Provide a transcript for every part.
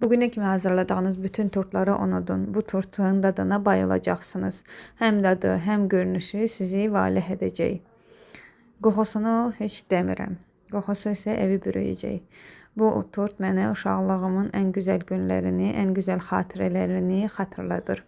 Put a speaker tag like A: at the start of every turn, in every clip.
A: Bugünə kimi hazırladığınız bütün tortları unudun. Bu tortun dadına bayılacaqsınız. Həm dadı, həm görünüşü sizi valeh edəcək. Qoxusunu heç demirəm. Qoxusu isə evi bürüyəcək. Bu tort mənə uşaqlığımın ən gözəl günlərini, ən gözəl xatirələrini xatırladır.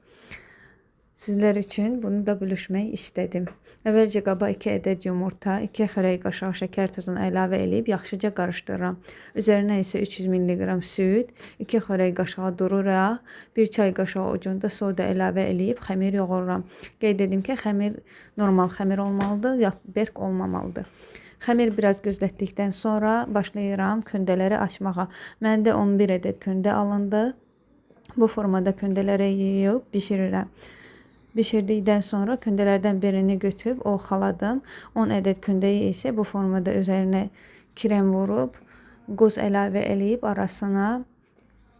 A: Sizlər üçün bunu da bölüşmək istədim. Əvvəlcə qaba 2 ədəd yumurta, 2 xörək qaşığı şəkər tozunu əlavə eləyib yaxşıca qarışdırıram. Üzərinə isə 300 ml süd, 2 xörək qaşığı duru yağ, 1 çay qaşığı ucunda soda əlavə eləyib xəmir yoğururam. Qeyd edim ki, xəmir normal xəmir olmalıdır, bərk olmamalıdır. Xəmir biraz gözlətdikdən sonra başlayıram kündələri açmağa. Məndə 11 ədəd kündə alındı. Bu formada kündələrə yığıb bişirirəm. Bişirdikdən sonra kündələrdən birini götürüb oxaladım. 10 ədəd kündəyi isə bu formada üzərinə krem vurub, qoz əlavə eləyib arasına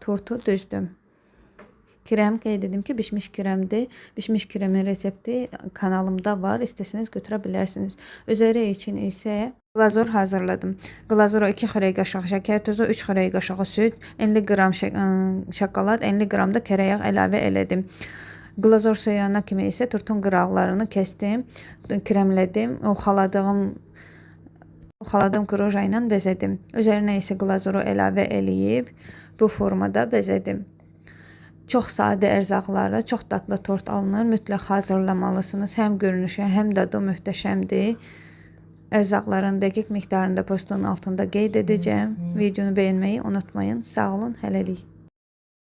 A: tortu düzdüm. Krem qeyd edim ki, bişmiş kremdir. Bişmiş kremin resepti kanalımda var. İstəsəniz götürə bilərsiniz. Üzəri üçün isə glazur hazırladım. Glazura 2 xörək qaşığı şəkər tozu, 3 xörək qaşığı süd, 50 qram şokolad, 50 qram da kərə yağ əlavə elədim. Glazur soyuyana kimi isə tortun qıraqlarını kəsdim, kremlədim. Oxaladığım kroja ilə bəzədim. Üzərinə isə glazuru əlavə eləyib bu formada bəzədim. Çox sadə ərzaqlarla çox dadlı tort alınır. Mütləq hazırlamalısınız. Həm görünüşü, həm dadı möhtəşəmdir. Ərzaqların dəqiq miqdarını da postun altında qeyd edəcəm. Videonu bəyənməyi unutmayın. Sağ olun, hələlik.